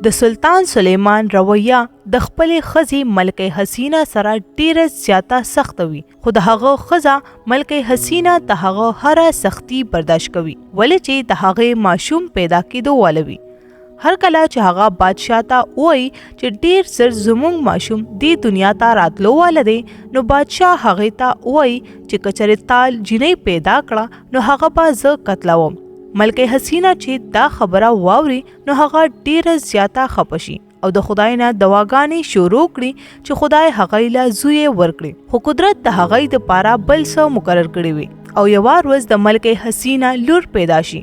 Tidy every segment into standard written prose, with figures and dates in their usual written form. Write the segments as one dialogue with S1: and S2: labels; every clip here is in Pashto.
S1: د سلطان سلیمان رویه د خپلې ښځې ملکه حسینه سره ډیره زیاته سخته وي، خو د هغه ښځه ملکه حسینه د هغه هره سختی برداشت کوي، ولې چې د هغې ماشوم پیدا کېدو واله وي. هر کله چې هغه بادشاه ته ووایي چې ډیر زر زموږ ماشوم دې دنیا ته راتلو واله دی، نو بادشاه هغې ته ووایي چې که چېرې تا جینۍ پیدا کړه نو هغه به زه قتلوم. ملکه حسینه چې دا خبره واوري نو هغه ډیره زیاته خپه شي او د خدای نه دواګانې شروع کړي چې خدای هغې له زوی ورکړي، خو قدرت د هغې د پاره بل څه مقرر کړی وي او یوه ورځ د ملکې حسینه لور پیدا شي.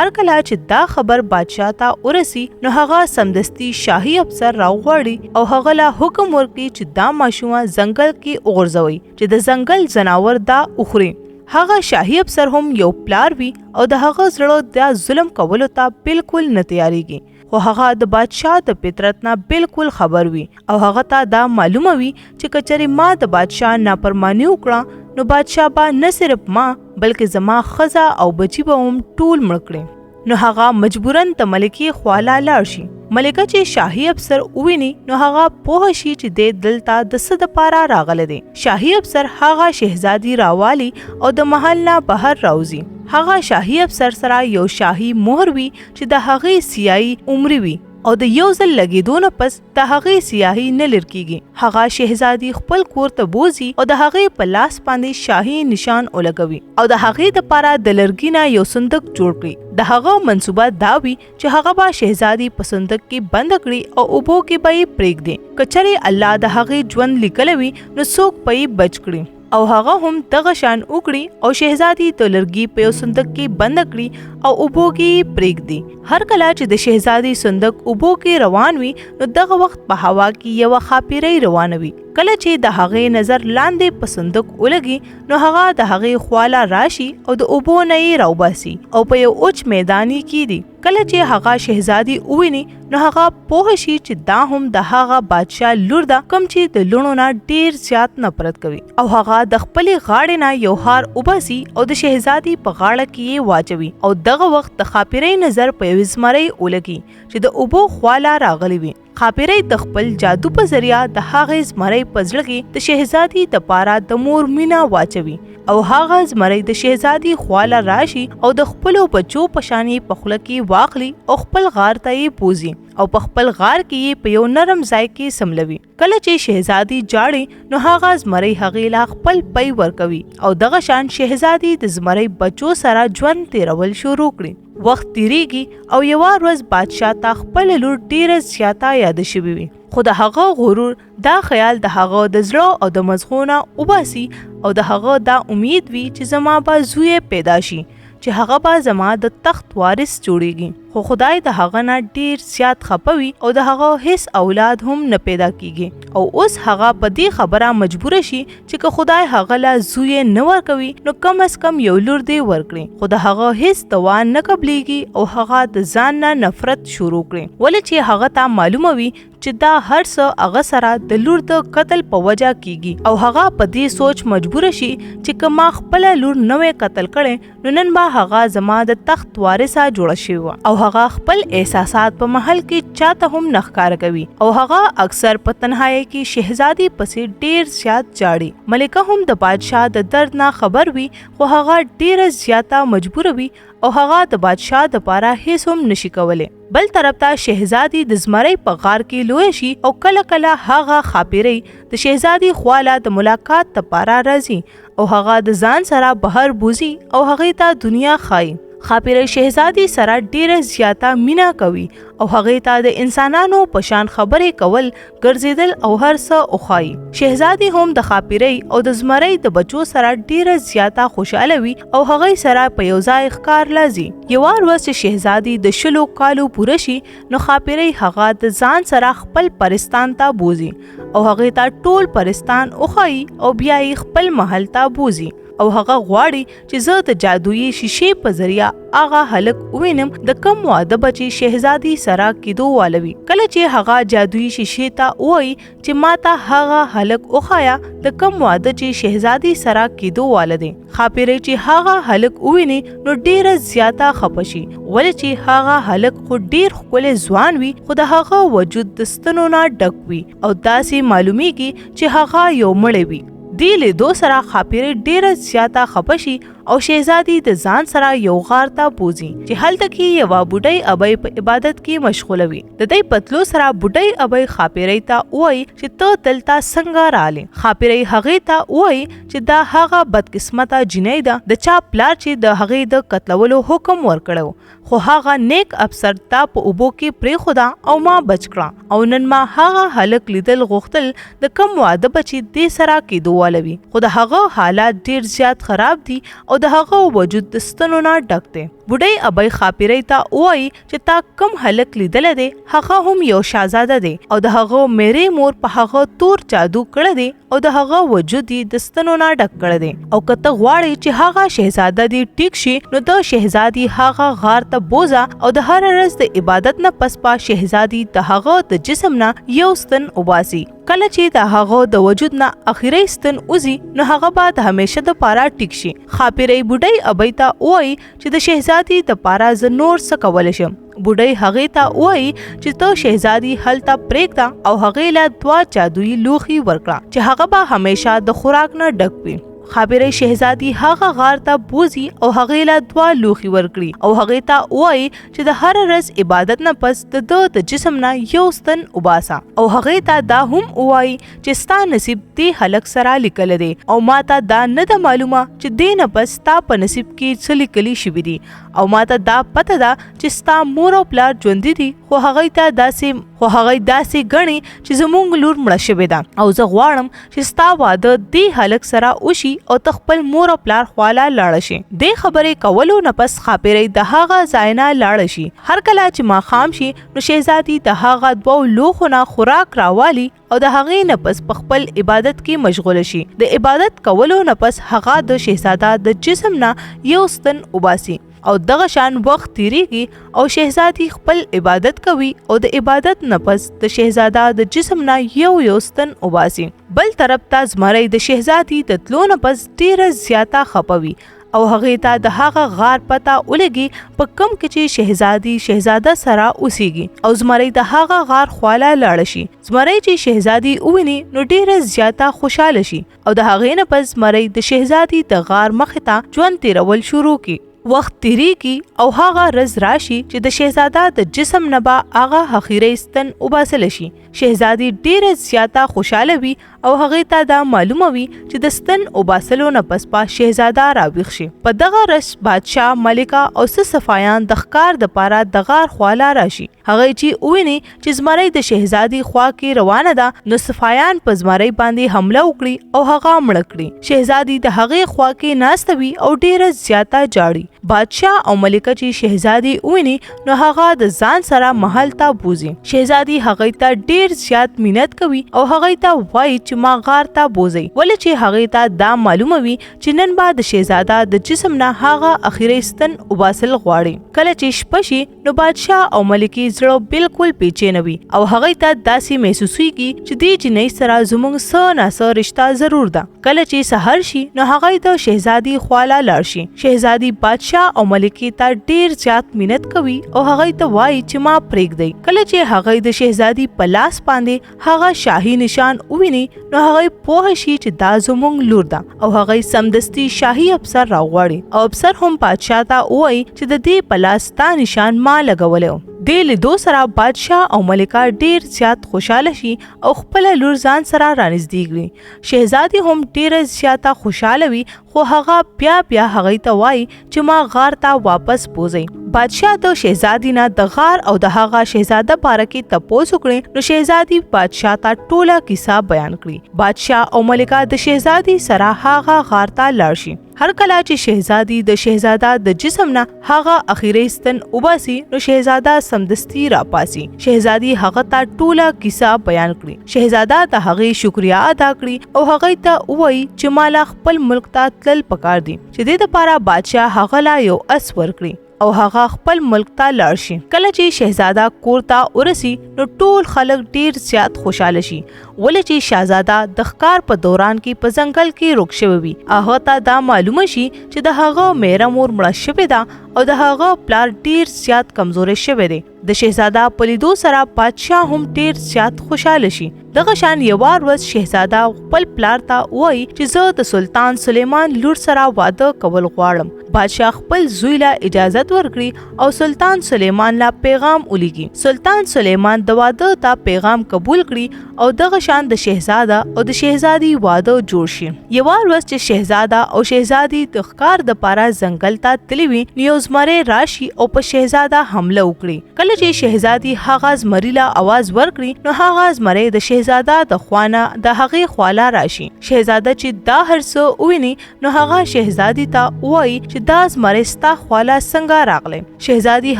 S1: هر کله چې دا خبر بادشاه ته ورسي نو هغه سمدستي شاهي افسر راوغواړي او هغه له حکم ورکړي چې دا ماشومه ځنګل کې وغورځوي چې د ځنګل ځناور دا وخوري. هغه شاهي افسر هم یو پلار وي او د هغه زړه دا ظلم کولو ته بالکل نه تیاریږي، خو هغه د بادشاه د فطرت نه بالکل خبر وي او هغه ته دا معلومه وي چې که چېرې ما د بادشاه نافرماني وکړه نو بادشاه به نه صرف ما بلکې زما ښځه او بچي به هم ټول مړه کړي. نو هغه مجبورا د ملکې خواله لاړ شي. ملکه چې شاهي افسر وویني نو هغه پوه شي چې دی دلته د څه دپاره راغلی دی. شاهي افسر هغه شهزادي راوالي او د محل نه بهر راوځي. هغه شاهي افسر سره یو شاهي مهر وي چې د هغې سیاهي عمري وي او د یو ځل لګېدو نه پس د هغې سیاهي نه لر کیږي. هغه شهزادي خپل کور ته بوځي او د هغې په لاس باندې شاهي نشان ولګوي او د هغې دپاره د لرګي نه یو صندوق جوړ کړي. د هغه منصوبه دا وي چې هغه به شهزادي په صندوق کې بنده کړي او اوبو کې به یې پرېږدي. که چېرې الله د هغې ژوند لیکلی وي نو څوک به یې بچ کړي. او هغه هم دغه شان وکړي او شهزادي د لرګي په یو صندوق کې بنده کړي او اوبو کې یې پرېږدي. هر کله چې د شهزادي صندوق اوبو کې روان وي نو دغه وخت په هوا کې یوه ښاپیرۍ روانه وي. کله چې د هغې نظر لاندې په صندوق ولګي نو هغه د هغې خواله راشي او د اوبو نه یې راوباسي او په یو اوچ میدان یې کیدي. کله چې هغه شهزادي وویني نو هغه پوه شي چې دا هم د هغه بادشاه لور ده کوم چې د لوڼو نه ډیر زیات نفرت کوي، او هغه د خپلې غاړې نه یو هار وباسي او د شهزادي په غاړه کې یې واچوي او دغه وخت د ښاپیرۍ نظر په یوې زمرۍ ولګي چې د اوبو خواله راغلې وي. ښاپیرۍ د خپل جادو په ذریعه د هغې زمرۍ په زړه کې د شهزادي دپاره د مور مینه واچوي او هغه زمرۍ د شهزادي خواله راشي او د خپلو بچو په شان یې په خوله کې واخلي او خپل غار ته یې بوځي او په خپل غار کې یې په یو نرم ځای کې څملوي. کله چې شهزادي ژاړي نو هغه زمرۍ هغې له خپل پی ورکوي او دغه شان شهزادي د زمرۍ بچو سره ژوند تیرول شروع کړي. وخت تیریږي او یوه ورځ بادشاه ته خپله لور ډیره زیاته یاده شوې وي، خو د هغه غرور دا خیال د هغه د زړه او د مزغو نه وباسي او د هغه دا امید وي چې زما به زوی پیدا شي چې هغه به زما د تخت وارث جوړیږي، خو خدای د هغه نه ډیر زیات خپه وي او د هغه هیڅ اولاد هم نه پیدا کیږي او اوس هغه په دې خبره مجبور شي چې که خدای هغه له زوی نه ورکوي نو کم از کم یو لور دې ورکړي، خو د هغه هیڅ دوا نه قبلیږي او هغه د ځان نه نفرت شروع کړي، ولې چې هغه ته معلومه وي چې دا هر څه هغه سره د لور د قتل په وجه کیږي او هغه په دې سوچ مجبور شي چې که ما خپله لور نه وای قتل کړې نو نن به هغه زما د تخت وارثه جوړه شوې وه او هغه خپل احساسات په محل کې چاته هم نه ښکاره کوي او هغه اکثر په تنهایۍ کې شهزادي پسې ډیر زیات ژاړي. ملکه هم د بادشاه د درد نه خبر وي خو هغه ډیره زیاته مجبوره وي او هغه د بادشاه دپاره هیڅ هم نشي کولی. بل طرف ته شهزادي د زمرۍ په غار کې لویه شي او کله کله هغه ښاپیرۍ د شهزادي خواله د ملاقات دپاره راځي او هغه د ځان سره بهر بوځي او هغې ته دنیا ښایي. ښاپیرۍ شهزادي سره ډیره زیاته مینه کوي او هغې ته د انسانانو په شان خبرې کول، ګرځېدل او هر څه وښایي. شهزادي هم د ښاپیرۍ او د زمرۍ د بچو سره ډیره زیاته خوشحاله وي او هغوی سره په یو ځای ښکار له ځي. یوه ورځ چې شهزادي د 20 کالو پوره شي نو ښاپیرۍ هغه د ځان سره خپل پرستان ته بوځي او هغې ته ټول پرستان وښایي او بیا یې خپل محل ته بوځي. او هغه غواړي چې زه د جادویي شیشې په ذریعه هغه هلک ووینم د کوم واده به چې شهزادي سره کیدو واله وي. کله چې هغه جادویي شیشې ته ووایي چې ماته هغه هلک وښایه د کوم واده چې شهزادي سره کیدو واله دی، ښاپیرۍ چې هغه هلک وویني نو ډیره زیاته خپه شي، ولې چې هغه هلک خو ډیر ښکلی ځوان وي خو د هغه وجود د ستنو نه ډک وي او داسې معلومیږي چې هغه یو مړی وي. دې لیدو سره ښاپیرۍ ډیره زیاته خپه شي او شهزادي د ځان سره یو غار ته بوځي چې هلته کې یوه بوډۍ ابۍ په عبادت کې مشغوله وي. د دی په تلو سره بوډۍ ابۍ ښاپیرۍ ته ووایي چې ته دلته څنګه رالې؟ ښاپیرۍ هغې ته ووایي چې دا هغه بدقسمته جینۍ ده د چا پلار چې د هغې د قتلولو حکم ورکړی و، خو هغه نیک افسر تا په اوبو کې پرېښوده او ما بچ کړه او نن ما هغه هلک لیدل غوښتل د کوم واده به چې دې سره کېدو واله وي، خو د هغه حالات ډېر زیات خراب دي او د هغه وجود د ستنو نه ډک دی. بوډۍ ابۍ ښاپېرۍ ته ووایي چې تا کوم هلک لیدلی دی هغه هم یو شاهزاده دی او د هغه میرې مور په هغه تور جادو کړی دی او د هغه وجود یې د ستنو نه ډک کړی دی او که ته غواړې چې هغه شهزاده دې ټیک شي نو د شهزادي هغه غار ته بوځه او د هره ورځ د عبادت نه پس به شهزادي د هغه د جسم نه یو ستن وباسي. کله چې د هغه د وجود نه اخیری ستن وځي نو هغه به د همیشه د پاره ټیک شي. ښاپیرۍ بوډۍ ابۍ ته ووایي چې د شهزادي د پاره زه نور څه کولی شم. بوډۍ هغې ته ووایي چې ته شهزادي هلته پرېږده او هغې له دوه جادویي لوښي ورکړه چې هغه به همیشه د خوراک نه ډک وي. ښاپیرۍ شهزادي هغه غار ته بوځي او هغې له دوه لوښي ورکړي او هغې ته ووایي چې د هره ورځ عبادت نه پس د ده د جسم نه یو ستن وباسه او هغې ته دا هم ووایي چې ستا نصیب دې هلک سره لیکلی دی او ماته دا نه ده معلومه چې دې نه پس ستا په نصیب کې څه لیکلي شوي دي او ماته دا پته ده چې ستا مور او پلار ژوندي دي خو هغوی ته داسې خو هغوی داسې ګڼي چې زموږ لور مړه شوې ده او زه غواړم چې ستا واده دې هلک سره وشي او ته خپل مور او پلار خواله لاړه شې. دې خبرې کولو نه پس ښاپېرۍ د هغه ځای نه لاړه شي. هر کله چې ماښام شي نو شهزادي د هغه دوو لوښو نه خوراک راوالي او د هغې نه پس په خپل عبادت کې مشغوله شي. د عبادت کولو نه پس هغه د شهزاده د جسم نه یو ستن وباسي. او دغه شان وخت تیریږي او شهزادي خپل عبادت کوي او د عبادت نه پس د شهزاده د جسم نه یو یو ستن وباسي. بل طرف ته زمری د شهزادي د تلو نه پس ډیره زیاته خپه وي او هغې ته د هغه غار پته ولګي په کوم کې چې شهزادي شهزاده سره اوسیږي او زمری د هغه غار خواله لاړه شي. زمری چې شهزادي وویني نو ډیره زیاته خوشحاله شي او د هغې نه پس زمری د شهزادي د غار مخې ته ژوند تیرول شروع کړي. وخت تیریږي او هغه ورځ راشي چې د شهزاده د جسم نه به هغه حقیرۍ ستن وباسل شي. شهزادي ډیره زیاته خوشحاله وي او هغې ته دا معلومه وي چې د ستن وباسلو نه پس به شهزاده راویښ شي. په دغه ورځ بادشاه، ملکه او څه صفایان د ښکار دپاره د غار خواله راشي. هغه چې وویني چې زمری د شهزادي خوا کې روانه ده نو صفایان په زمری باندې حمله وکړي او هغه مړه کړي. شهزادي د هغې خوا کې ناسته وي او ډیره زیاته جاړي. بادشاه او ملکه چې شهزادي وویني نو هغه د ځان سره محل ته بوځي. شهزادي هغې ته ډیر زیات مینت کوي او هغې ته وایي چې ما غار ته بوځئ، ولې چې هغې ته دا معلومه وي چې نن به د شهزاده د جسم نه هغه اخیری ستن وباسل غواړي. کله چې شپه شي نو بادشاه او ملکې زړه بالکل بېچینه وي او هغې ته داسې محسوسیږي چې دې جینۍ سره زموږ څه نا څه رشته ضرور ده. کله چې سحر شي نو هغه د شهزادي خواله لاړ شي. شهزادي بادشاه او ملکې ته ډیر زیات مینت کوي او هغه ته وایي چې ما پرېږدئ. کله چې هغه د شهزادي په لاس باندې هغه شاهي نشان وویني نو هغه پوه شي چې دا زموږ لور ده او هغه سمدستي شاهي افسر راغواړي او افسر هم پادشاه ته ووایي چې د دې په لاس دا نشان ما لګولی و. دې لیدو سره بادشاه او ملکه ډیر زیات خوشحاله شي او خپله لور ځان سره رانږدې کړي. شهزادي هم ډیره زیاته خوشحاله وي خو هغه بیا بیا هغې ته وایي چې ما غار ته واپس بوځئ. بادشاه د شهزادي نه د غار او د هغه شهزاده باره کې تپوس وکړي نو شهزادي بادشاه ته ټوله کیسه بیان کړي. بادشاه او ملکه د شهزادي سره هغه غار ته لاړ شي. هر کله چې شهزادي د شهزاده د جسم نه هغه اخیری ستن وباسي نو شهزاده سمدستي راپاسي. شهزادي هغه ته ټوله کیسه بیان کړي. شهزاده د هغې شکریا ادا کړي او هغې ته ووایي چې مالا خپل ملک ته تلل پکار دي، چې دې لپاره بادشاه هغه لا یو اس ورکړي او هغه خپل ملک ته لاړ شي. کله چې شهزاده کور ته ورسي نو ټول خلک ډیر زیات خوشاله شي، ولې چې شهزاده د ښکار په دوران کې په ځنګل کې روک شوی وي. هغه ته دا معلومه شي چې د هغه میره مور مړه شوې ده او د هغه پلار ډیر زیات کمزوری شوی دی. د شهزاده په لیدو سره پادشاه هم ډیر زیات خوشاله شي. دغه شان یوه ورځ شهزاده خپل پلار ته وایي چې زه د سلطان سلیمان لور سره واده کول غواړم. بادشاه خپل زوی له اجازت ورکړي او سلطان سلیمان له پیغام ولیږي. سلطان سلیمان د واده ته پیغام قبول کړي او دغه شان د شهزاده او د شهزادي واده جوړ شي. یوه ورځ چې شهزاده او شهزادي د ښکار دپاره ځنګل ته تللي وي نو یو زمری راشي او په شهزاده حمله وکړي. کله چې شهزادي هغه زمري له اواز ورکړي نو هغه زمری د شهزاده د خوا نه د هغې خواله راشي. شهزاده چې دا هر څه وویني نو هغه شهزادي ته ووایي چې دا زمری ستا خواله څنګه راغلی. شهزادي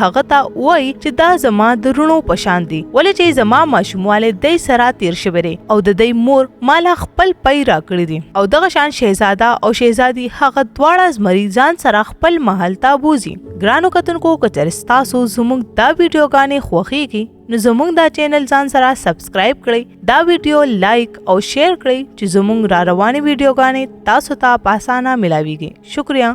S1: هغه ته ووایي چې دا زما د روڼو په شان دي، ولې چې زما ماشوموالی دی سره تیر شوی دی او د دی مور ماله خپل پی راکړي دي. او دغه شان شهزاده او شهزادي هغه دواړه زمري ځان سره خپل محل ته بوځي. ګرانو کتونکو، که چېرې ستاسو زموږ دا ویډیوګانې خوښیږي نو زموږ دا چینل ځان سره سبسکرایب کړئ، دا ویډیو لایک او شیر کړئ چې زموږ را روانې ویډیوګانې تاسو ته په اسانه ملاویږي. شکریه.